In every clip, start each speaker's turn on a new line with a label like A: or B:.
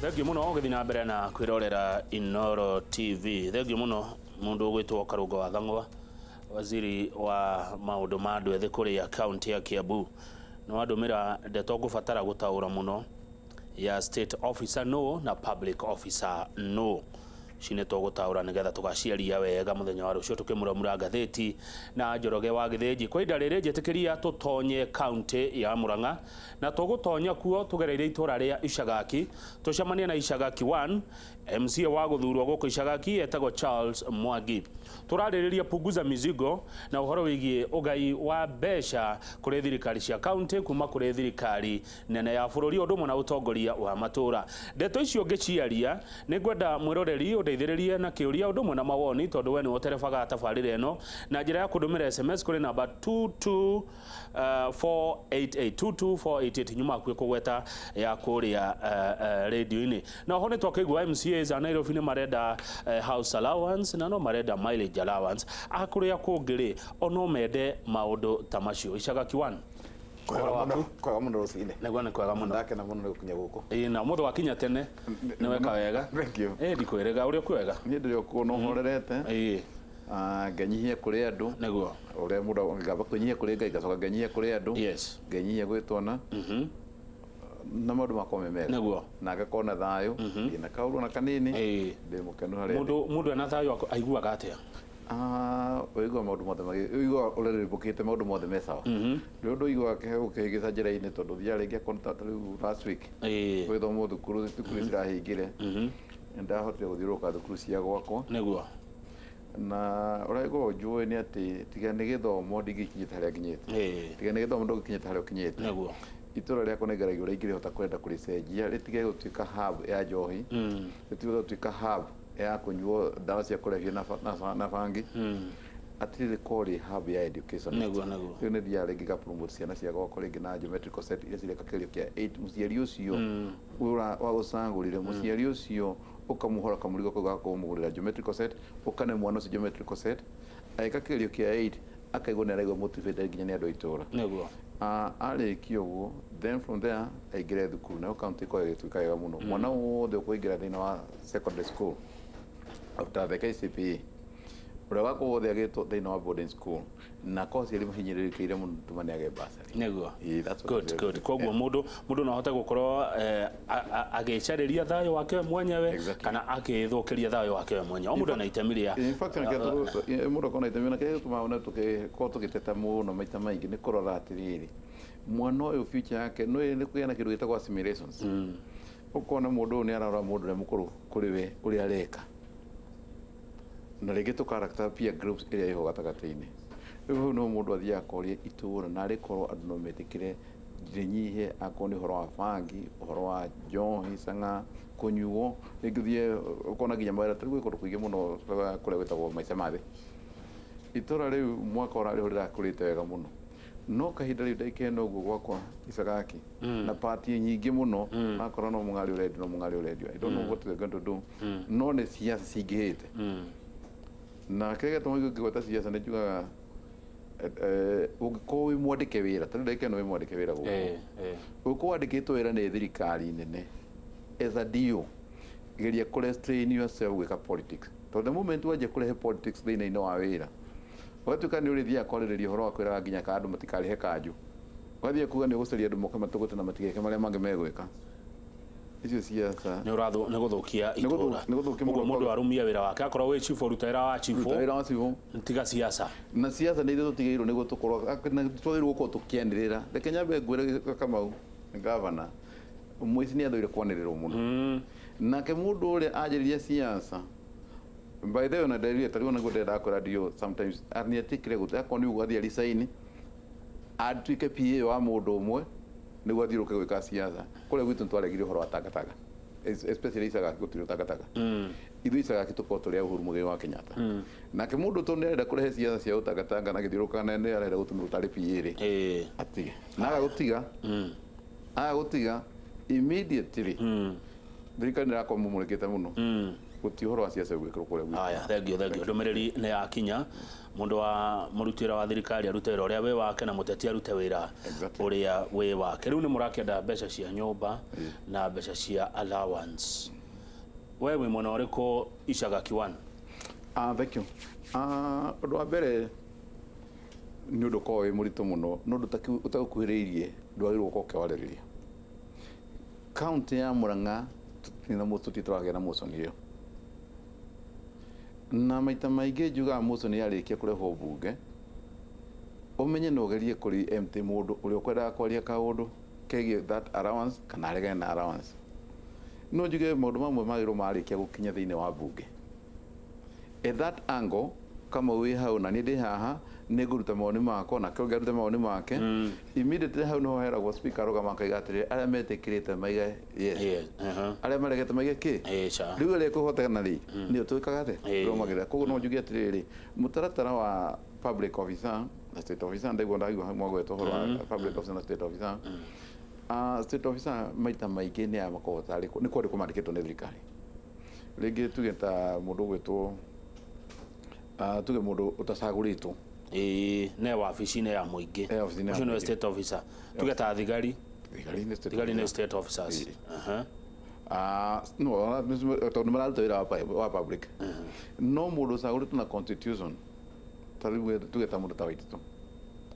A: Thengiũ mũno ũgĩthiĩ na mbere na kwĩrorera Inooro TV. Thengiũ mũno mũndũ ũgwĩtwo Karũngo wa Thang'wa, waziri wa maũndũ ma andũ ethĩ kũrĩa kaunti ya Kiambu. Nĩ wandũmĩra ndeto ngũbatara gũtaũra mũno ya state officer no na public officer no. Ici nĩ tũgũtaũra nĩgetha tũgaciaria wega mũthenya wa rũciũ tũkĩmuramura ngathĩti na Njoroge wa Gĩthĩnji. Kwa ihinda rĩrĩ njĩtĩkĩria tũtonye kaunti ya Murang'a na tũgũtonya kuo tũgereire itũra rĩa Icagaki tũcemanie na Icagaki 1 MCA wa gũthurwo gũkũ Icagaki etagwo Charles Mwangi. Tũrarĩrĩria punguza mizigo na ũhoro wĩgiĩ ũgai wa mbeca kũrĩ thirikari cia kaunti kuma kũrĩ thirikari nene ya bũrũri ũndũ ũmwe na ũtongoria wa matũra. Ndeto icio ngĩciaria nĩ ngwenda mwĩroreri ũndeithĩrĩrie na kĩũria ũndũ ũmwe na mawoni tondũ we nĩwe ũterebaga tabarĩra ĩno na njĩra ya kũndũmĩra SMS kũrĩ namba 22488 22488 nyuma hakuhĩ kũgweta ya kũrĩa radio-inĩ. Na oho nĩ twakĩigua MCAs a Nairobi nĩ marenda house allowance na no marenda mileage allowance. A kũrĩa kũngĩ rĩ o no mende maũndũ ta macio. Icagaki 1.
B: Kwega
A: Ũhoro
B: mũno,
A: waku?
B: Kwega mũno rũcinĩ.
A: Nĩguo nĩ kwega mũno.
B: Ndakena mũno nĩ gũkinya gũkũ.
A: Ĩĩ na ũmũthĩ wakinya tene nĩ weka wega.
B: Thank you.
A: Ĩĩ ndikwĩrĩga ũrĩa ũkwega.
B: Niĩ ndĩrĩ o kuo no horerete.
A: Ĩĩ.
B: Ah, ngenyihia kũrĩ andũ.
A: Nĩguo.
B: Ũrĩa mũndũ ngamba kwĩnyihia kũrĩ Ngai ngacoka ngenyihia kũrĩ andũ.
A: Yes.
B: Ngenyihia gwĩ twana. Na maũndũ makwa me mega.
A: Nĩguo.
B: Na ngakorwo na thayũ. Ndina kaũndũ ona kanini.
A: Ĩĩ.
B: Ndĩ mũkenu harĩa ndĩ.
A: Mũndũ ena thayũ aiguaga atĩa?
B: Ah, ũigua maũndũ mothe ũigua ũrerembũkĩte maũndũ mothe me sawa. Nĩ ũndũ ũiguaga ũkĩhĩngĩca njĩra-inĩ tondũ ũthiaga rĩngĩ akorwo ta rĩu last week gwĩthomwo thukuru thukuru cirahingire nĩ ndahotire gũthiũrũrũka thukuru cia gwakwa.
A: Nĩguo.
B: Na ũrĩa ngoragwo njũĩ nĩ atĩ tiga nĩ gĩthomo ndingĩkinyĩte harĩa nginyĩte. Tiga nĩ gĩthomo ndũngĩkinyĩte harĩa ũkinyĩte.
A: Nĩguo.
B: Itũra rĩakwa nĩ ngeragia ũrĩa ingĩrĩhota kwenda kũrĩcenjia rĩtige gũtuĩka hub ya njohi, rĩtige gũtuĩka hub ya kũnyuo ndawa cia kũrebia na bangi, atĩ rĩkorwo rĩ hub ya education.
A: Nĩguo, nĩguo.
B: Rĩu nĩ thiaga rĩngĩ nga promote ciana cia gwakwa rĩngĩ na geometrical set iria cireka kĩgerio kĩa 8 mũciari ũcio wagũcagũrire mũciari ũcio ũkamũhora kamũrigo kau ga kũmũgũrĩra geometrical set, ũkane mwana ũcio geometrical set agĩka kĩgerio kĩa 8 akaigua nĩ araigua motivated nginya nĩ andũ a itũra.
A: Nĩguo.
B: Arĩkia ũguo then from there aingĩre thukuru nayo county ĩkorwo ĩgĩtuĩka wega mũno. Mwana wothe ũkũingĩra thĩinĩ wa secondary school after the KCPE ũrĩa wakorwo wothe agĩtwo thĩinĩ wa boarding school na korwo aciari mahinyĩrĩrĩkĩire mũno tũmaneage bursary.
A: Nĩguo.
B: Ĩĩ, that's what
A: Good,
B: it is.
A: good. Koguo mũndũ no ahote gũkorwo agĩcarĩria thayũ wake we mwenyewe kana agĩthũkĩria thayũ wake we mwenyewe. O mũndũ ena itemi rĩa
B: In fact, mũndũ akorwo na itemi na kĩrĩa gĩtũmaga one tũgĩkorwo tũgĩteta mũno maita maingĩ nĩ kũrora atĩrĩrĩ mwana ũyũ future yake nĩ kũgĩa na kĩndũ gĩtagwo assimilations. Ũkona mũndũ ũyũ nĩ ararora mũndũ ũrĩa mũkũrũ kũrĩ we ũrĩa areka na rĩngĩ tũ character peer groups ĩrĩa ĩho gatagatĩ-inĩ. Rĩu hau no mũndũ athiaga akoria itũra narĩ korwo andũ no metĩkĩre rĩnyihe akorwo nĩ ũhoro wa bangi, ũhoro wa njohi, chang'aa, kũnyuo, rĩngĩ ũthiĩ ũkona nginya mawĩra ta rĩu gwĩ kũndũ kũingĩ mũno kũrĩa gwĩtagwo maica ma thĩ. Itũra rĩu mwaka ũrarĩ ho rĩrakũrĩte wega mũno no kahinda rĩu ndagĩka ĩno ũguo gwakwa Icagaki na pati nyingĩ mũno akora no mũng'arĩ ũrendio no mũng'arĩ ũrendio. I don't know what they're going to do no nĩ ciaca cingĩhĩte na kĩrĩa gĩatũma ngĩgweta ciaca nĩ njugaga ũngĩkorwo wĩ mwandĩke wĩra ta rĩu ndagĩka ĩno wĩ mwandĩke wĩra gũkũ ũngĩkorwo wandĩkĩtwo wĩra nĩ thirikari nene as a DO geria kũ restrain yourself gwĩka politics tondũ the moment wanjia kũrehe politics thĩinĩ wa wĩra ũgatuĩka nĩ ũrĩthiaga kwarĩrĩria ũhoro wa kwĩraga nginya ka andũ matikarĩhe kanjũ ũgathiĩ kuga nĩ ũgũcaria andũ moke matũgũte na matigeke marĩa mangĩ megwĩka icio ciaca
A: nĩ ũrathu nĩ gũthũkia
B: Nĩ
A: itũra.
B: Nĩ gũthũkia
A: Ũguo
B: mũno.
A: Mũndũ arumie wĩra wake akorwo wĩ cibũ ruta wĩra wa cibũ.
B: Ruta wĩra wa cibũ.
A: Tiga siasa.
B: Na siasa nĩ ithuĩ tũtigĩirwo nĩguo tũkorwo twagĩrĩirwo gũkorwo tũkĩanĩrĩra. Reke nyambe ngwĩre Kamau gavana mũici nĩ athũire kwanĩrĩrwo mũno nake mũndũ ũrĩa anjĩrĩria siasa by the way ona nderire tarĩu ona nĩguo ndendaga kwĩra ndio sometimes nĩ etĩkĩre gũte akorwo nĩ ũguo athiĩ resign atuĩke PA wa mũndũ ũmwe nĩguo athiũrũke gwĩka siasa. Kũrĩa gwitũ nĩ twaregire ũhoro wa tangatanga, especially Icagaki gũtirĩ ũtangatanga. Ithuĩ Icagaki tũkorwo tũrĩ a Uhuru Muigai wa Kenyatta. Nake mũndũ tondũ nĩ arenda kũrehe siasa cia ũtangatanga na gĩthiũrũrũka na nĩ arenda gũtũmĩrwo tarĩ PA rĩ atige na aga gũtiga aga gũtiga immediately thirikari nĩ ĩrakorwo mũmũrĩkĩte mũno. Gũti ũhoro wa siasa gwĩkĩrwo kũrĩa gwitũ.
A: Aya, thengio, thengio. Ndũmĩrĩri nĩ yakinya. Mũndũ wa mũruti wĩra wa thirikari arute wĩra ũrĩa wĩ wake na mũteti arute wĩra ũrĩa wĩ wake. Rĩu nĩ mũrakĩenda mbeca cia nyũmba na mbeca cia allowance. We wĩ mwena ũrĩkũ, Icaga Kiwan?
B: Ah, thank you. Ah, ũndũ wa mbere nĩ ũndũ ũkoragwo wĩ mũritũ mũno, no ũndũ ũtagũkuhĩrĩirie ndwagĩrĩirwo gũkorwo ũkĩwarĩrĩria. Kaũntĩ ya Murang'a tũtirĩ na tũtirĩ tũragĩa na motion ĩyo, na maita maingĩ njugaga motion yarĩkia kũrehwo bunge, ũmenye no ũgerie kũri empty mũndũ ũrĩa ũkwendaga kwaria kaũndũ kegiĩ that allowance kana aregane na allowance. No njuge maũndũ mamwe magĩrĩirwo marĩkia gũkinya thĩinĩ wa bunge, at that angle kama wĩ hau na niĩ ndĩ haha, nĩ ngũruta mawoni makwa nake ũngĩ arute mawoni make. Immediately hau niho heragwo speaker arũgama akaiga atĩrĩrĩ, arĩa metĩkĩrĩte maige yes, arĩa maregete maige kĩ.
A: Ĩĩ, ca.
B: Rĩu ĩrĩa ĩkũhotana rĩ, nĩyo twĩkaga atĩ tũrũmagĩrĩra. Koguo no njuge atĩrĩrĩ, mũtaratara wa public officer na state officer, ndaigua mwagweta ũhoro wa public officer na state officer. Ah, state officer maita maingĩ nĩ aya makoragwo tarĩ nĩ kwandĩkwo mandĩkĩtwo nĩ thirikari. Rĩngĩ tuge ta mũndũ ũgwĩtwo, tuge mũndũ ũtacagũrĩtwo.
A: Ĩĩ, ne wabici-inĩ ya mũingĩ.
B: Eh, wabici-inĩ ya
A: Ũcio nĩwe
B: mũingĩ.
A: state officer. Tuge ta thigari.
B: Thigari nĩ state
A: Thigari nĩ
B: officer.
A: state officers.
B: Ah, no, tondũ mararuta wĩra wa public. No mũndũ ũcagũrĩtwo na constitution, ta rĩu tuge ta mũndũ ta Waititu,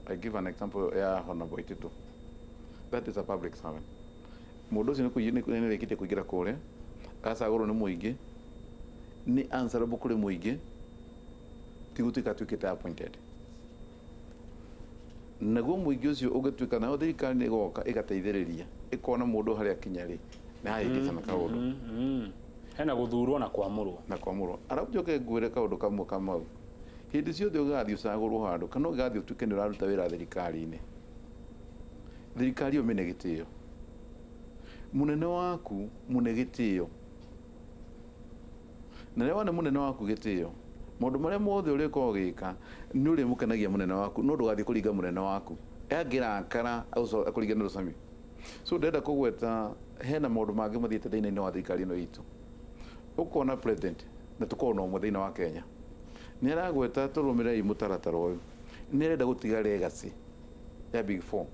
B: I give an example ya Honorable Waititu, that is a public servant. Mũndũ ũcio nĩ rĩkĩtie kũingĩra kũrĩa, agacagũrwo nĩ mũingĩ, nĩ answerable kũrĩ mũingĩ, ti gũtuĩka atuĩkĩte appointed. Naguo mũingĩ ũcio ũngĩtuĩka nayo thirikari nĩ ĩgoka ĩgateithĩrĩria, ĩkona mũndũ harĩa akinya rĩ, nĩ hahĩngĩcana kaũndũ.
A: Hena gũthurwo na kwamũrwo.
B: Na kwamũrwo. Arabu njoke ngwĩre kaũndũ kamwe kamau, hĩndĩ ciothe ũgĩgathiĩ ũcagũrwo handũ kana ũgĩgathiĩ ũtuĩke nĩ ũraruta wĩra thirikari-inĩ, thirikari ĩyo mĩne gĩtĩo, mũnene waku mũne gĩtĩo, na rĩrĩa wane mũnene waku gĩtĩo, maũndũ marĩa mothe ũrĩkorwo ũgĩka nĩ ũrĩmũkenagia mũnene waku, no ndũgathiĩ kũringa mũnene waku angĩrakara akũringe na rũcamio. So ndĩrenda kũgweta hena maũndũ mangĩ mathiĩte thĩinĩ wa thirikari ĩno itũ. Ũkona president, na tũkorwo na ũmwe thĩinĩ wa Kenya, nĩ aragweta tũrũmĩrĩrei mũtaratara ũyũ, nĩ arenda gũtiga legacy ya Big Four.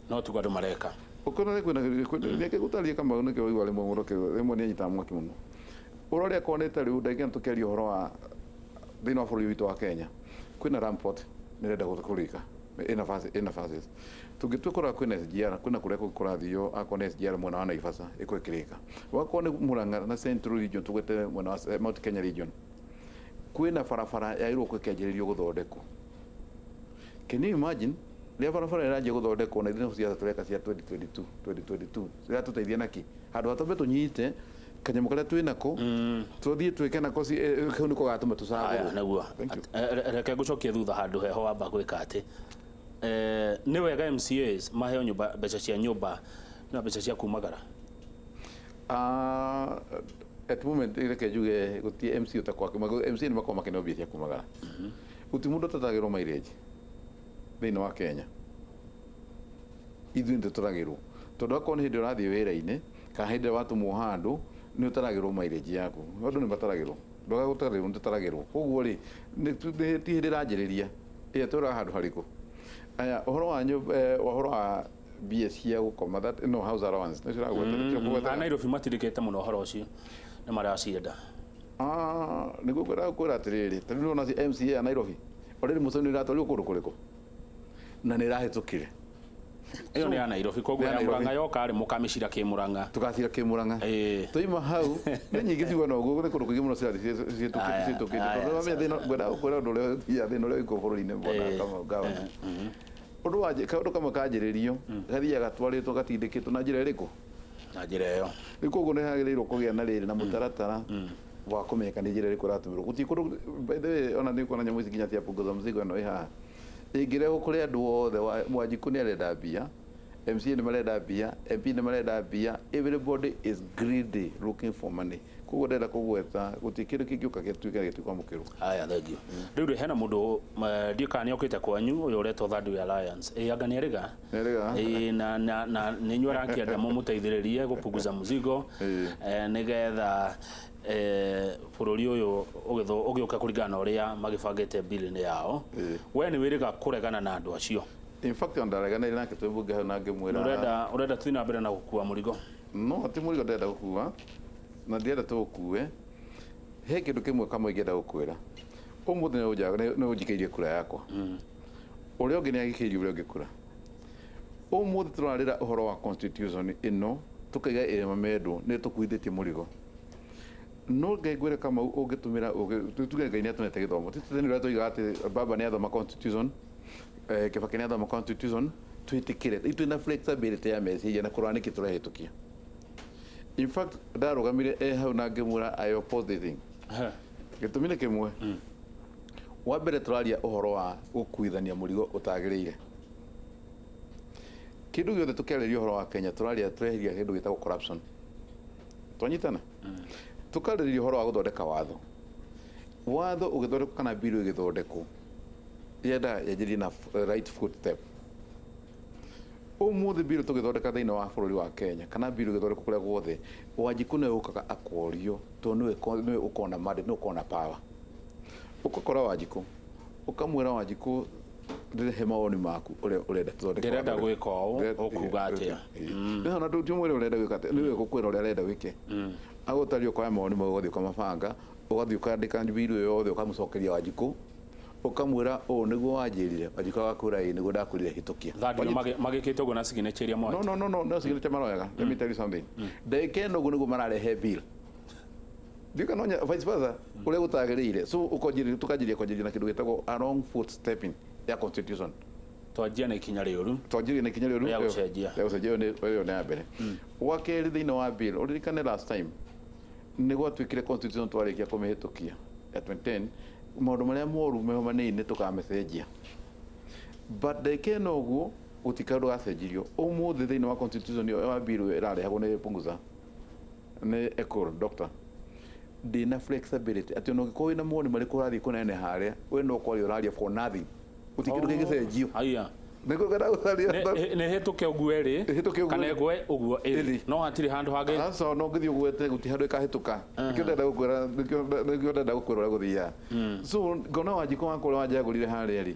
A: No tiguo andũ mareka.
B: Ũkona kwĩna nĩkĩ gũtariĩ Kamau, nĩkĩo waigua rĩmwe mũno rĩmwe nĩ anyitaga mwaki mũno. Ũrore akorwo nĩ ta rĩu ndagĩka tũkĩaria ũhoro wa thĩinĩ wa bũrũri witũ wa Kenya, kwĩna Ramport nĩ ĩrenda kũrĩka, ĩna phases. Tũngĩtua kũrora kwĩna SGR, kwĩna kũrĩa kũngĩ kũrathio, akorwo nĩ SGR mwena wa Naivasha ĩkorwo ĩkĩrĩka, wakorwo nĩ Murang'a na Central Region, tũgwete mwena wa Mount Kenya Region, kwĩna barabara yagĩrĩirwo gũkĩanjĩrĩrio gũthondekwo. Can you imagine rĩrĩa barabara ĩranjia gũthondekwo na ithuĩ ciaca tũreka cia 2022 2022 ciratũteithia naki handũ ha twambe tũnyite kanyamũ karĩa twĩ nako, tũthiĩ twĩke nako, kau nĩko gatũma
A: Aya.
B: tũcagũrwo.
A: Naguo.
B: Thank you.
A: Reke ngũcokie thutha handũ heho wamba gwĩka atĩ nĩ wega MCAs maheo nyũmba, mbeca cia nyũmba na mbeca cia kumagara?
B: Ah, at moment reke njuge gũtirĩ MC ũtakwake, MC nĩ makoragwo makĩneo mbia cia kumagara. Gũtirĩ mũndũ ũtatagĩrwo mileage thĩinĩ wa Kenya. Ithuĩ nĩ tũtaragĩrwo, tondũ akorwo nĩ hĩndĩ ũrathiĩ wĩra-inĩ kana hĩndĩ ĩrĩa watũmwo handũ, nĩ ũtaragĩrwo mileage yaku. Andũ nĩ mataragĩrwo, ndwaga gũtarĩrwo, nĩ tũtaragĩrwo. Koguo rĩ, ti hĩndĩ ĩranjĩrĩria ĩrĩa twĩraga handũ harĩkũ. Aya, ũhoro wa nyũmba, ũhoro wa mbia cia gũkoma, that no house allowance nĩcio ũragweta, nĩcio
A: A
B: kũgwetaga.
A: Nairobi matirĩkĩte mũno ũhoro ũcio, nĩ maracienda.
B: Ah, nĩguo ngwendaga kwĩra atĩrĩrĩ, ta rĩu nĩwona MCA ya Nairobi already mũcemi nĩ ĩratwarirwo kũndũ kũrĩkũ na nĩ ĩrahĩtũkire.
A: Ĩyo nĩ ya Nairobi, koguo
B: Nĩ ya
A: ya
B: Nairobi.
A: Murang'a yoka rĩ, mũkamĩcira kĩ Murang'a.
B: Tũgacira kĩ Murang'a. Twaima hau nĩ nyingĩ ciuga ũguo, nĩ kũndũ kũingĩ mũno cirathiĩ
A: Aya,
B: ciĩtũkĩte,
A: aya,
B: tondũ wamenya thĩna, ngwendaga gũkwĩra ũndũ ũrĩa ya thĩna ũrĩa wĩkuo bũrũri-inĩ, bwana Kamau Gavana. Ũndũ wa kaũndũ kamwe kanjĩrĩrio gathiaga gatwarĩtwo gatindĩkĩtwo na njĩra ĩrĩkũ?
A: Na njĩra ĩyo.
B: Rĩu koguo nĩ hagĩrĩirwo kũgĩa na rĩrĩ na mũtaratara wa kũmenyeka nĩ njĩra ĩrĩkũ ĩratũmĩrwo. Gũtirĩ kũndũ, by the way, ona nĩ kuona nyamũ ici nginya cia punguza mzigo ĩno ĩ haha ĩngĩrehwo kũrĩ andũ othe, Wanjikũ nĩ arenda mbia. MCA nĩ marenda mbia, MP nĩ marenda mbia. Everybody is greedy, looking for money. Koguo ndĩrenda kũgweta gũtirĩ kĩndũ kĩngĩũka gĩtuĩke gĩtikwamũkĩrwo.
A: Haya, thengio. Rĩu rĩ, hena mũndũ ndiũ kana nĩ okĩte kwanyu, ũyũ ũretwo Third Way Alliance. Ĩ anga nĩ arĩga?
B: Nĩarĩga.
A: Ĩ, na nĩ inyuĩ arakĩenda mũmũteithĩrĩrie gũpunguza mzigo, nĩgetha bũrũri ũyũ ũgĩũke kũringana na ũrĩa magĩbangĩte bill-inĩ yao. We nĩ wĩrĩga kũregana na andũ acio?
B: In fact, ndareganire nake twĩ mbunge hau na ngĩmwĩra
A: Ũrenda tũthiĩ na mbere na gũkua mũrigo?
B: No ti mũrigo ndĩrenda gũkua, na ndirenda tũũkue. He kĩndũ kĩmwe kamwe ingĩenda gũkwĩra. Ũmũthĩ nĩ ũnjikĩirie kura yakwa. Ũrĩa ũngĩ nĩ agĩkĩirie ũrĩa ũngĩ kura. Ũmũthĩ tũrarĩra ũhoro wa constitution ĩno, tũkaiga ĩmamendwo, nĩ tũkuithĩtie mũrigo. No Ngai ngwĩre Kamau, ũngĩtũmĩra ũgĩ, tuge Ngai nĩ atũnete gĩthomo. Ti tene ũrĩa tũigaga atĩ baba nĩ athoma constitution, Kibaki nĩ athoma constitution, twĩtĩkĩre. Rĩu twĩna flexibility ya meciria na kũrora nĩkĩ tũrahĩtũkia. In fact, ndarũgamire e hau na ngĩmwĩra I oppose the thing. Gĩtũmi nĩ kĩmwe. Wa mbere, tũraria ũhoro wa gũkuithania mũrigo ũtagĩrĩire. Kĩndũ gĩothe tũkĩarĩria ũhoro wa Kenya, tũraria tũreheria kĩndũ gĩtagwo corruption. Twanyitana? Tũkarĩrĩria ũhoro wa gũthondeka watho. Watho ũgĩthondekwo kana bill ĩgĩthondekwo, yendaga yanjĩrĩrie na right foot step. Ũmũthĩ bill tũgĩthondeka thĩinĩ wa bũrũri wa Kenya, kana bill ĩgĩthondekwo kũrĩa guothe, Wanjikũ nĩwe ũkaga akorio, tondũ nĩwe ũkoragwo na mandate, nĩwe ũkoragwo na power. Ũgakora Wanjikũ, ũkamwĩra Wanjikũ, ndĩrehe mawoni maku ũrĩa ũrenda tũthondeke
A: Ndĩrenda
B: watho.
A: gwĩka ũũ, ũkuga atĩa?
B: Nĩ ona ti mwĩre ũrenda gwĩka atĩa, nĩwe ũgũkwĩra ũrĩa arenda wĩke. Agũtaria ũkoya mawoni mau, ũgathiĩ ũkamabanga, ũgathiĩ ũkandĩka bill ĩyo yothe, ũkamũcokeria Wanjikũ, ũkamwĩra ũũ nĩguo wanjĩrire. Wanjikũ agakwĩra ĩĩ nĩguo ndakwĩrire, hĩtũkia.
A: Third Way magĩkĩte ũguo na signature iria
B: No,
A: moete.
B: no, no, no, no signature maroyaga. Let me tell you something. Ndagĩka ĩno ũguo nĩguo mararehe bill. Ndiũĩ kana vice versa ũrĩa gũtagĩrĩire. So ũkonjĩrĩria, tũkanjĩrĩria kwanjĩrĩria na kĩndũ gĩtagwo a wrong foot stepping ya constitution.
A: Twanjia na ikinya rĩũru.
B: Twanjĩrĩria na ikinya rĩũru
A: Rĩa gũcenjia.
B: Rĩa gũcenjia, ĩyo nĩ ya mbere. Wa kerĩ, thĩinĩ wa bill, ũririkane last time nĩ gwatuĩkire constitution twarĩkia kũmĩhĩtũkia ya 2010, maũndũ marĩa moru meho manini tũkamĩcenjia, but ndagĩka ĩno ũguo gũtirĩ kaũndũ gacenjirio. Ũmũthĩ thĩinĩ wa constitution ĩyo wa bill ĩyo ĩrarehagwo nĩ Punguza, nĩ Ekuru doctor, ndĩna flexibility atĩ ona ũngĩkorwo wĩna mawoni marĩkũ ũrathiĩ kũnene harĩa, we no kwaria ũraria for nothing, gũtirĩ kĩndũ kĩngĩcenjio.
A: Aya.
B: Nĩguo ngenda gũcaria.
A: Nĩ hĩtũke ũguo ĩrĩ,
B: Ĩhĩtũke ũguo
A: kana
B: ĩrĩ.
A: ĩgwe ũguo ĩrĩ,
B: Ĩrĩ.
A: no hatirĩ handũ hangĩ.
B: Aca, no ngĩthiĩ ũgwete gũtirĩ handũ ĩkahĩtũka. Nĩkĩo ndĩrenda gũkwĩra ũrĩa gũthiaga. So ngona Wanjikũ wakwa ũrĩa wanjagũrire harĩa rĩ,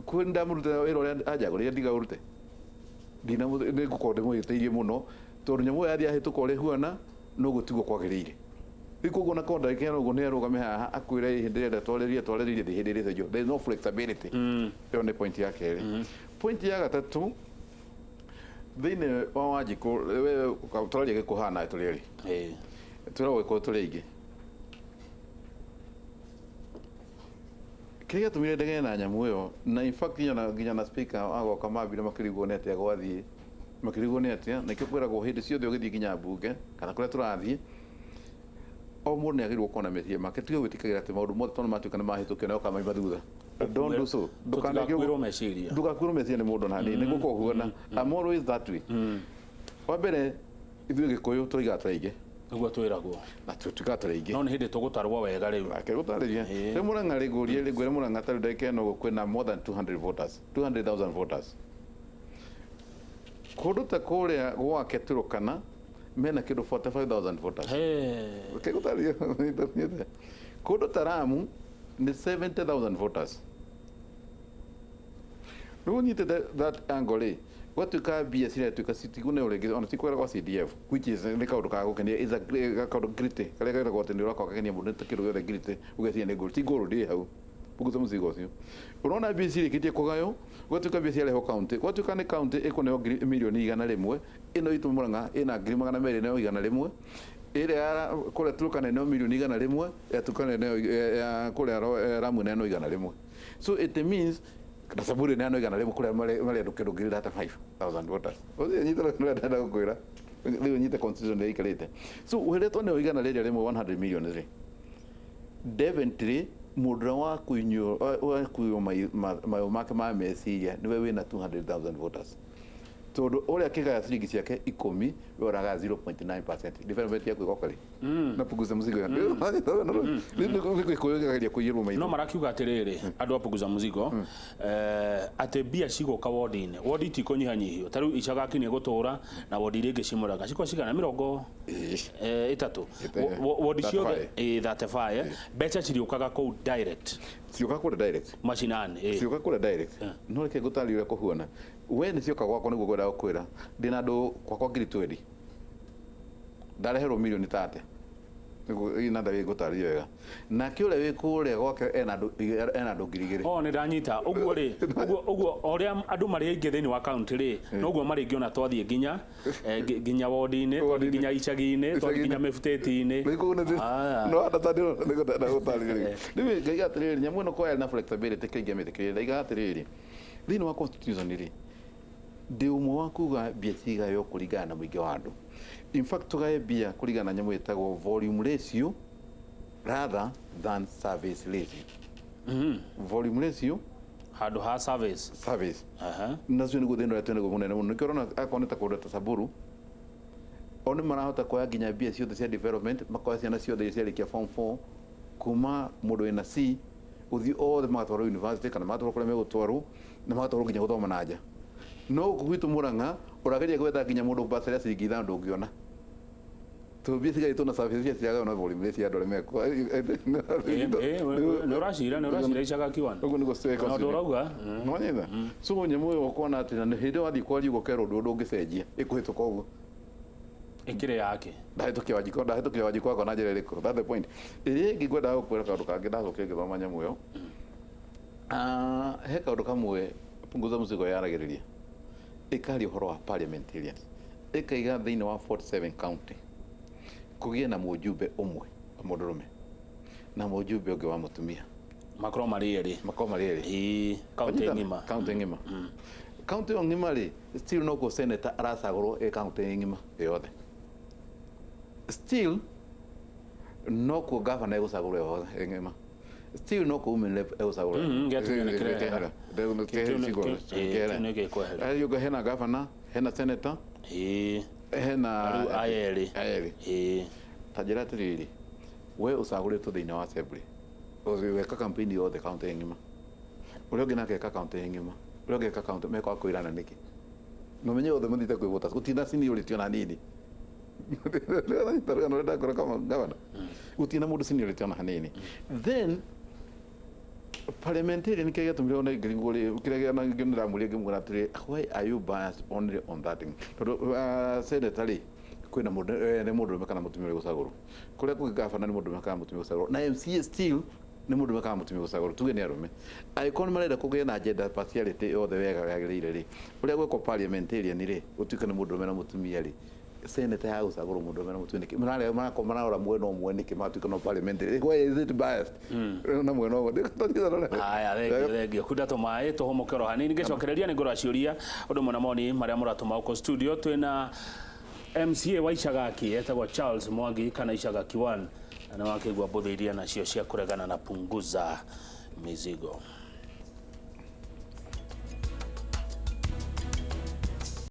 B: kwĩ ndamũrutĩra wĩra ũrĩa anjagũrire, ndigaũrute, nĩ ngũkorwo ndĩmũhĩtĩirie mũno, tondũ nyamũ ĩyo yathiĩ yahĩtũka ũrĩa ĩhuana noguo tiguo kwagĩrĩire. Rĩu koguo na korwo ndagĩka ĩno ũguo nĩ arũgame haha akwĩre ĩ ndĩrenda twarĩrie ndĩ hĩndĩ ĩrĩcenjio, there is no flexibility. Ĩyo nĩ point ya kerĩ. Point ya gatatũ, thĩinĩ wa Wanjikũ, we tũraria gĩkũ haha nawe tũrĩ erĩ, twĩragwo gĩkũ tũrĩ aingĩ. Kĩrĩa gĩatũmire ndegene na nyamũ ĩyo, na in fact nginya na speaker agoka mambire makĩrigwo nĩ atĩa gwathiĩ, makĩrigwo nĩ atĩa. Nĩkĩo kwĩragwo hĩndĩ ciothe ũgĩthiĩ nginya mbunge kana kũrĩa tũrathiĩ, o mũndũ nĩ agĩrĩirwo gũkorwo na meciria make, tiga gwĩtĩkagĩra atĩ maũndũ mothe tondũ matuĩka nĩ mahĩtũkio na ũkamaima thutha. Don't do so. Ndũkaneke ũguo.
A: Tũtigakuĩrwo meciria.
B: Ndũgakuĩrwo meciria nĩ mũndũ na hanini, nĩguo kũhuana. I'm always that way. Wa mbere, ithuĩ Gĩkũyũ tũigaga tũrĩ aingĩ.
A: Nĩguo twĩragwo.
B: Na tũtuĩkaga tũrĩ aingĩ.
A: No nĩ hĩndĩ tũgũtarwo wega rĩu.
B: Ake gũtarĩria rĩu Mũrang'a rĩ, ngũrie rĩ, ngwĩre Mũrang'a ta rĩu ndagĩka ĩno ũguo kwĩna more than 200 voters, 200,000 voters. Kũndũ ta kũrĩa gwake Turukana mena kĩndũ 45,000 voters. Ke gũtarĩria kũndũ ta Lamu nĩ 70,000 voters. Rĩu ũnyitĩte that angle rĩ, gwatuĩka mbia ciratuĩka citikũneo rĩngĩ, ona tikwĩra gwa CDF, which is nĩ kaũndũ ka gũkenia, is a kaũndũ great karĩa keragwo atĩ nĩ ũroka ũgakenia mũndũ, nĩ ta kĩndũ gĩothe great, ũgeciria nĩ gold. Ti gold ĩ hau. Punguza mũcigo ũcio. Ũrona mbia cirĩkĩtie kũgaywo, gwatuĩka mbia ciarehwo county, gwatuĩka nĩ county ĩkũneo 100,000,000, ĩno itũ Mũrang'a ĩna 200,000 neo 100, ĩrĩa ya kũrĩa Turkana ĩneo 100,000,000, ya Turkana ĩneo ya kũrĩa Lamu ĩneo 100. So it means na Samburu ĩneanwo 100, kũrĩa marĩ andũ kĩndũ 35,000 voters. Ũcio nyita ũrĩa ndĩrenda gũkwĩra. Rĩu nyite constitution ĩrĩa ĩikarĩte. So ũheretwo nĩo 100 100 million rĩ, definitely mũndũ ũrĩa wakunywo wakuo mayũ make ma meciria nĩwe wĩna 200,000 voters. Tondũ ũrĩa akĩgaya ciringi ciake 10, we ũragaya 0.9%. Development yaku ĩgoka rĩ? Na punguza mzigo yaku Gĩkũyũ kĩgeria kũiyĩrwo maitho.
A: No marakiuga atĩrĩrĩ, andũ a punguza mzigo, atĩ mbia cigũka wodi-inĩ, wodi itikũnyihanyihio. Ta rĩu Icagaki nĩ ĩgũtũra na wodi iria ingĩ cimũraga cikorwo cigana 30. Wodi ciothe 35, mbeca cirĩũkaga kũu direct.
B: Cioka kũrĩa direct.
A: Macinani.
B: Cioka kũrĩa direct. No reke ngũtarĩrie ũrĩa kũhuana. We nĩ cioka gwakwa nĩguo ngwendaga gũkwĩra. Ndĩna andũ gwakwa 20,000, ndareherwo mirioni 30. Nĩguo na ndagĩ ngũtarĩrie wega. Nake ũrĩa wĩ kũrĩa gwake ena andũ 2,000.
A: O nĩ ndanyita ũguo rĩ, ũguo o ũrĩa andũ marĩ aingĩ thĩinĩ wa kaunti rĩ, noguo marĩngĩona twathiĩ nginya nginya wodi-inĩ, twathiĩ nginya icagi-inĩ, twathiĩ nginya mĩbutĩti-inĩ.
B: No ndagũtarĩria rĩu. Ngaiga atĩrĩrĩ, nyamũ ĩno kwa na flexibility kĩingĩ mĩtĩkĩrĩria. Ndaigaga atĩrĩrĩ, thĩinĩ wa constitution rĩ, ndĩ ũmwe wa kuga mbia cigaywo kũringana na mũingĩ wa andũ. In fact, tũgaye mbia kũringana na nyamũ ĩtagwo volume ratio rather than service ratio. Volume ratio
A: handũ ha service.
B: Service. Nacio nĩguo thĩna ũrĩa twĩnaguo mũnene mũno. Nĩkĩo ũrona akorwo nĩ ta kũndũ ta Samburu, o nĩ marahota kuoya nginya mbia ciothe cia development, makoya ciana ciothe iria ciarĩkia form 4, kuma mũndũ wĩna C gũthiĩ, othe magatwarwo university kana magatwarwo kũrĩa megũtwarwo, na magatwarwo nginya gũthoma na nja. No gũkũ gwitũ Mũrang'a ũrageria gwetha nginya mũndũ bursary ya ciringi 5 ndũngĩona, tondũ mbia cigaĩtwo na service cia ciragaywo na volume cia andũ arĩa mekuo.
A: Nĩ ũracira Icagaki one.
B: Ũguo nĩguo.
A: Na ũndũ ũrauga.
B: Nĩwanyita? So nyamũ ĩyo ũkona atĩ na hĩndĩ ĩyo wathiĩ kwaria ũguo ũkerwo ũndũ ũngĩcenjia ĩkũhĩtũka ũguo.
A: Ĩkĩrĩ yake.
B: Ndahĩtũkia Wanjikũ, ndahĩtũkia Wanjikũ wakwa na njĩra ĩrĩkũ? That's the point. Ĩrĩa ĩngĩ ngwendaga gũkwĩra kaũndũ kangĩ, ndacokire ngĩthoma nyamũ ĩyo. He kaũndũ kamwe punguza mzigo yaragĩrĩria, ĩkaria ũhoro wa parliamentarians, ĩkaiga thĩinĩ wa 47 county kũgĩe na mũjumbe ũmwe wa mũndũrũme na mũjumbe ũngĩ wa mũtumia.
A: Makorwo marĩ erĩ.
B: Makorwo marĩ erĩ.
A: Ĩĩ, kaunti ng'ima.
B: Kaunti ng'ima. Kaunti ĩyo ng'ima rĩ, still nokuo senator aracagũrwo ĩ kaunti ng'ima yothe, still nokuo governor egũcagũrwo yothe ĩ ng'ima, still nokuo women rep egũcagũrwo.
A: Gĩatumia nĩ kĩrehera. Kĩu nĩ gĩkwehera.
B: Kĩu hena governor, hena senator, hena
A: Rĩu aya erĩ.
B: Aya erĩ. Ta njĩra atĩrĩrĩ, we ũcagũrĩtwo thĩinĩ wa assembly, weka campaign yothe kaunti ng'ima, ũrĩa ũngĩ nake eka kaunti ng'ima, ũrĩa ũngĩ eka kaunti, mekwaga kwĩrana nĩkĩ? Na ũmenye othe mathiĩte kwĩ voters, gũtirĩ na seniority ona hanini. Rũgano ndakora kama gavana, gũtirĩ na mũndũ seniority ona hanini. Then parliamentarian, kĩrĩa gĩatũmire ona ngĩrigwo rĩ, kĩrĩa ndĩramũria ngĩmwĩra atĩrĩ, why are you biased only on that thing? Tondũ senator rĩ, kwĩna mũndũ nĩ mũndũrũme kana mũtumia ũrĩa gũcagũrwo, kũrĩa kũngĩ gavana nĩ mũndũrũme kana mũtumia gũcagũrwo, na MCA still nĩ mũndũrũme kana mũtumia gũcagũrwo. Tuge nĩ arũme, angĩkorwo nĩ marenda kũgĩa na gender partiality yothe wega yagĩrĩire rĩ, ũrĩa gwĩkwo parliamentarian rĩ, gũtuĩke nĩ mũndũrũme na mũtumia rĩ, senator ya gũcagũrwo mũndũrũme na mũtumia nĩkĩ? Marakorwo mararora mwena ũmwe nĩkĩ matuĩka no parliamentary? Why is it biased na mwena ũmwe?
A: Haya, thengio, thengio. Kunda tũmaĩ tũhũmũke oro hanini, ngĩcokereria nĩ ngũra ciũria ũndũ ũmwe na moni marĩa mũratũma gũkũ studio. Twĩna MCA wa Icagaki etagwo Charles Mwangi kana Icagaki 1, na nĩ wakĩigua mbũthĩ iria nacio cia kũregana na punguza mizigo.